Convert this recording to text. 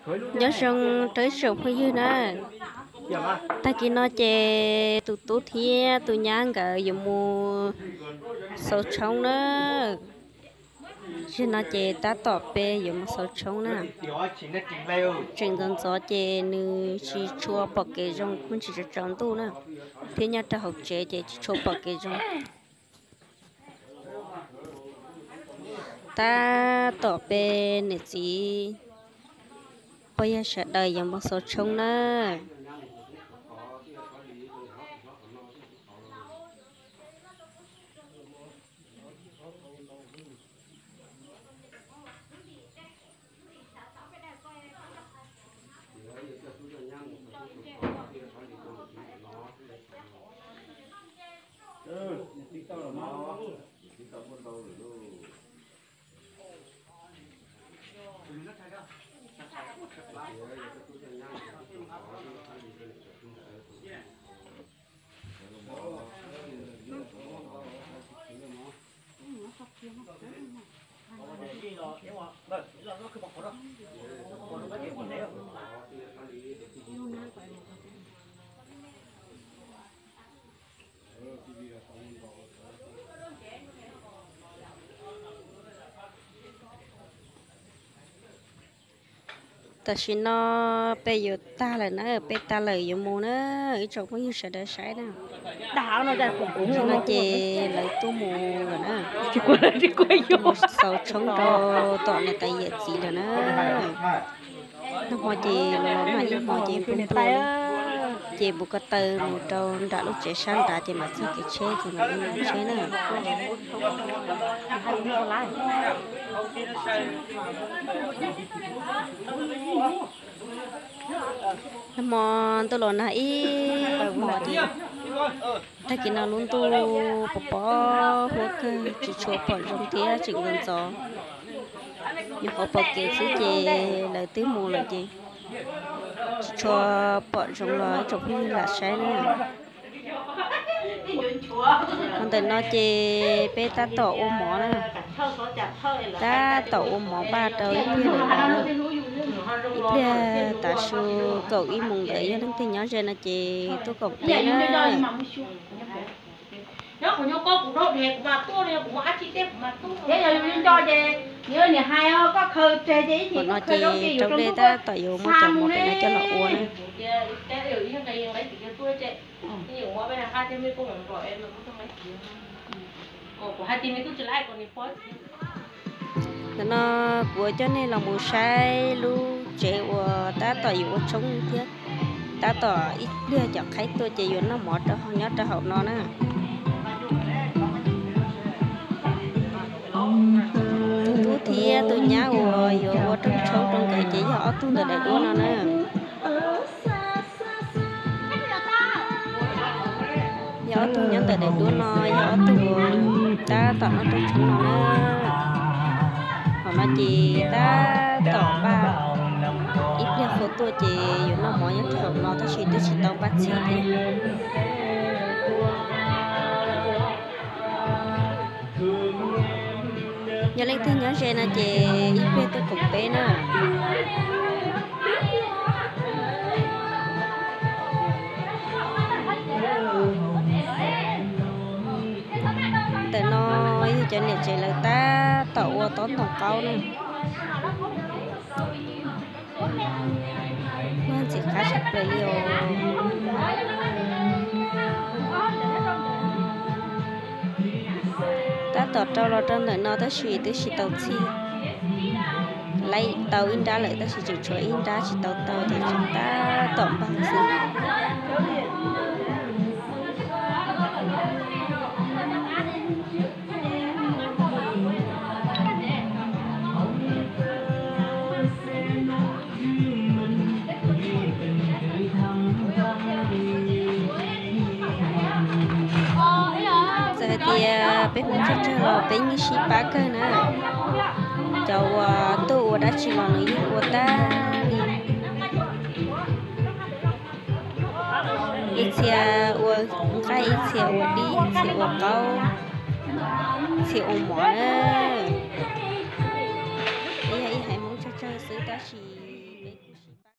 Nyob zoo rau ib tsoom phooj ywg na. Tag kis no ces tus tub thiab tus nyab nkawd yuav mus xaus tshoob na. Zaum no ces tab tom peb yuav mus xaus tshoob na. Tseem ntxov ntxov ces nws tsis tshua pom kev zoo, muaj ntsis tsaus tsaus ntuj na, thiab nyob rau hauv tsev ces tsis tshua pom kev zoo. Tab tom peb niam txiv pog yawg sawv daws yuav mus xaus tshoob na. Tam sim no peb yuav tag lawm na, peb tag lawm yuav mus na, ib tsoom phooj ywg sawv daws saib na. Tam sim no ces lawv tuaj mus lawm na. Tuaj mus xaus tshoob rau tom niam tais yawm txiv lawm na. Nag hmo ces los los nag, ib hmo ces nplooj ntuj, ces npus ko taw mus rau nram lub tsev sab nrad ces mam txog kev tsheb ces mam li mus tsheb na. Nag hmo ntuj los nag ib hmo ces tag kis no lub ntuj pos pos huab kawg, tsis tshua pom zoo thiab tseem ntxov ntxov. Nyuam qhuav pom kev xwb ces lawv twb mus lawm ces tsis tshua pom zoo los ib tsoom phooj ywg lam saib na. Ho ntawm no ces peb tab tom ua mov na, tab tom ua mov npaj rau ib pliag lawm no na. Ib pliag tav su kaum ib moos ntawd yog leej twg nyob ze no ces tuaj koom peb na. Thaum no ces rau dej tab tom yuav muab cov mov pem no coj los ua na. Ntawm no kuv coj nej los mus saib lub tsev uas tab tom yuav ua tshoob thiab. Tab tom ib pliag cov qhaib tuaj ces yuav noj mov rau nyob rau hauv no na. Tus tub thiab tus nyab uas yuav ua rooj tshoob rau nkawd ces yog ob tug ntawm daim duab no na. Yog ob tug nyob ntawm daim duab no yog ob tug uas tab tom noj rooj tshoob no na. Thaum no ces tab tom npaj, ib pliag qhua tuaj ces yuav noj mov nyob rau hauv no tab sis twb tsis tau npaj txhij thiab. Yog leej twg nyob ze no ces ib pliag tuaj koom peb na. Ntawm no yog cov niam tsev lawv tab tom ua tob ntoo qaub na. Muaj ntxim qab tshaj plaws li os. Tab tom rau los rau ntawm no tab sis twb tsis tau txhij. Laib tau ib nrab lawm tab sis tseem tshuav ib nrab tsis tau tau ces tseem tab tom npaj xwb. Txawm hais tias peb Hmoob tsawg tsawg los peb yeej sib pab kawg na. Cov uas tuaj ua dab tsi los nws yeej ua tag li. Ib txhia ua nqaij, ib txhia ua dib, ib txhia ua qaub, ib txhia ua mov na. Peb yog ib haiv Hmoob tsawg tsawg xwb tab sis